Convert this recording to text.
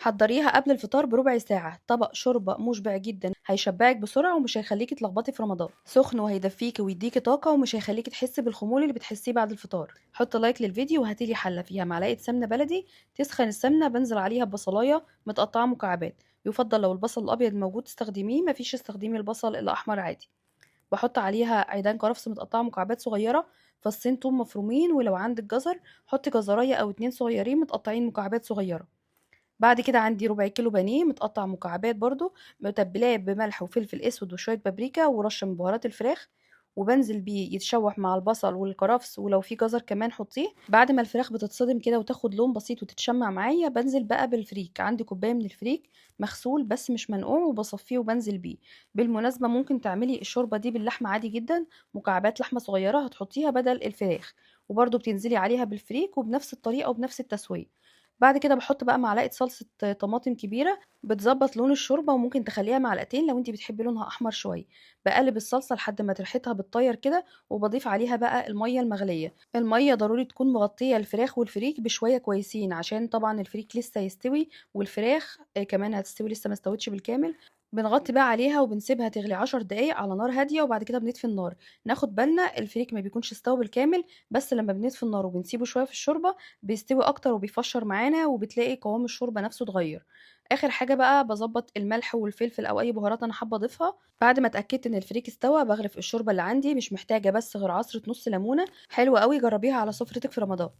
حضريها قبل الفطار بربع ساعة. طبق شوربة مشبع جدا، هيشبعك بسرعة ومش هيخليكي تلخبطي في رمضان. سخن وهيدفيكي ويديكي طاقة ومش هيخليكي تحسي بالخمول اللي بتحسيه بعد الفطار. حط like للفيديو وهاتيلي حلة فيها معلقة سمنة بلدي. تسخن السمنة بنزل عليها ببصلاية متقطعة مكعبات. يفضل لو البصل الابيض موجود تستخدميه، مفيش استخدمي البصل الاحمر عادي. بحط عليها عيدان كرفس متقطعه مكعبات صغيرة، فصين توم مفرومين، ولو عندك جزر حطي جزرايه او 2 صغيرين متقطعين مكعبات صغيرة. بعد كده عندي ربع كيلو بانيه متقطع مكعبات برضو، متبلاه بملح وفلفل اسود وشوية بابريكا ورشه من بهارات الفراخ، وبنزل بيه يتشوح مع البصل والكرفس، ولو في جزر كمان حطيه. بعد ما الفراخ بتتصدم كده وتاخد لون بسيط وتتشمع معايا، بنزل بقى بالفريك. عندي كوباية من الفريك مغسول بس مش منقوع، وبصفيه وبنزل بيه. بالمناسبة ممكن تعملي الشوربة دي باللحمه عادي جدا، مكعبات لحمه صغيرة هتحطيها بدل الفراخ، وبرده بتنزلي عليها بالفريك وبنفس الطريقة وبنفس التسوية. بعد كده بحط بقى معلقه صلصه طماطم كبيرة بتظبط لون الشوربة، وممكن تخليها معلقتين لو انتي بتحبي لونها احمر شوية. بقلب الصلصه لحد ما ريحتها بتطير كده، وبضيف عليها بقى المية المغليه. المية ضروري تكون مغطيه الفراخ والفريك بشوية كويسين، عشان طبعا الفريك لسه يستوي والفراخ كمان هتستوي لسه ما استوتش بالكامل. بنغطي بقى عليها وبنسيبها تغلي 10 دقايق على نار هادية، وبعد كده بنطفي النار. ناخد بالنا الفريك ما بيكونش استوى بالكامل، بس لما بنطفي النار وبنسيبه شوية في الشوربة بيستوي اكتر وبيفشر معانا، وبتلاقي قوام الشوربة نفسه اتغير. اخر حاجة بقى بظبط الملح والفلفل او اي بهارات انا حابة اضيفها. بعد ما اتاكدت ان الفريك استوى بغرف الشوربة اللي عندي، مش محتاجه بس غير عصره نص ليمونه. حلوة قوي، جربيها على سفرتك في رمضان.